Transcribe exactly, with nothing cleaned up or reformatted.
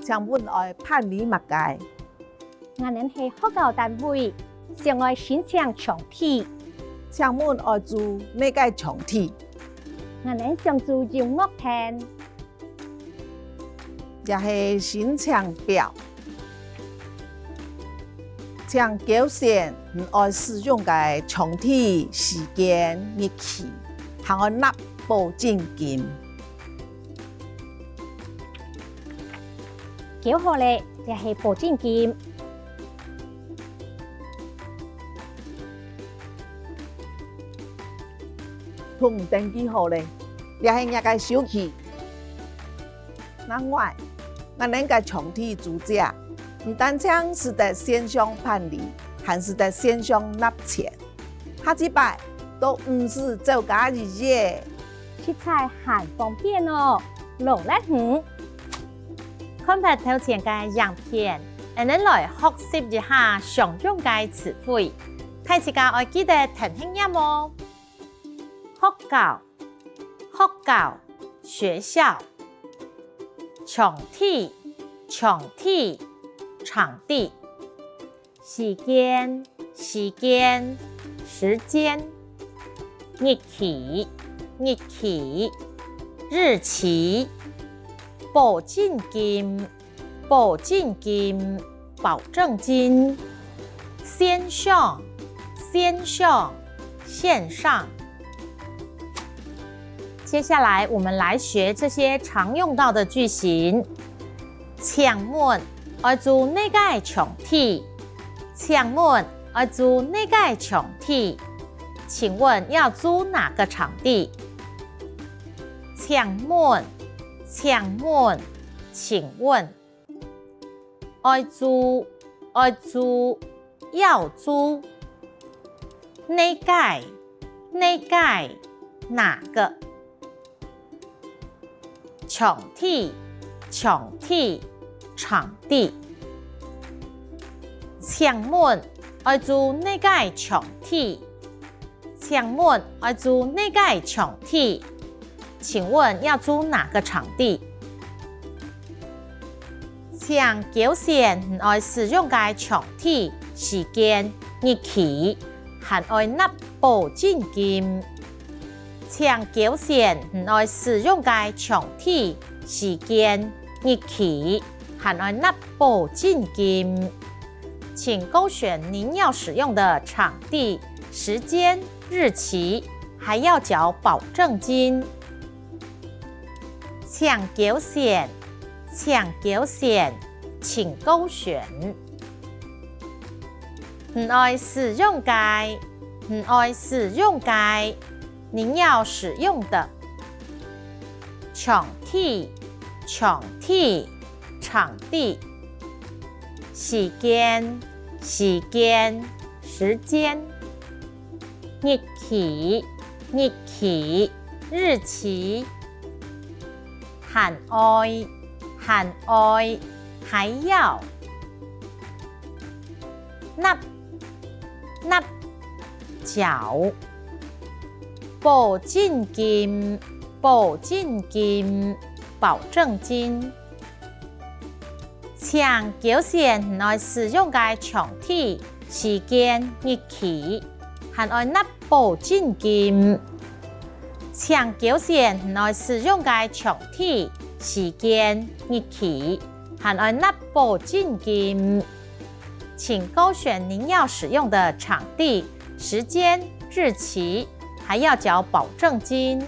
請問愛辦理麼个？𠊎等係學校單位，想愛申請場地。請問愛租哪个場地？𠊎等想租音樂廳。 這係申請表。請勾選你愛使用个場地、時間、日期，還愛納保證金。勾好了，這係保證金。同你登記好了，這係若个收據。 另外，𠊎等个場地租借，毋單淨使得線上辦理，還使得線上納錢。下一擺，都毋使走街仔了。實在還方便哦，勞力你！看忒頭前个影片，𠊎等來學習一下常用个詞彙。大自家愛記得跈等唸哦！學校，學校，學校。 場地，場地，場地。時間，時間，時間。日期，日期，日期。保證金，保證金，保證金。線上，線上，線上。 接下來，我們來學這些常用到的句型。請問愛租哪个場地？請問愛租哪个場地？請問要租哪個場地？請問，請問，請問。 愛租，愛租，要租。哪个，哪个，哪個。場地，場地，場地。請問愛租哪个場地？ 請問愛租哪个場地？請問要租哪個場地？請勾選你愛使用个場地、時間、日期，還愛納保證金。請勾選你愛使用个場地、時間、日期，還愛納保證金。 請勾選您要使用的場地、時間、日期，還要繳保證金。請勾選，請勾選，請勾選。你愛使用个，你愛使用个，您要使用的。場地，場地， 場地。時間，時間，時間。日期，日期，日期。還愛，還愛，還要。納，納，繳。保證金，保證金，保證金。 請勾選你愛使用个場地、時間、日期，還愛納保證金。請勾選你愛使用个場地、時間、日期，還愛納保證金。請勾選您要使用的場地、時間、日期，還要繳保證金。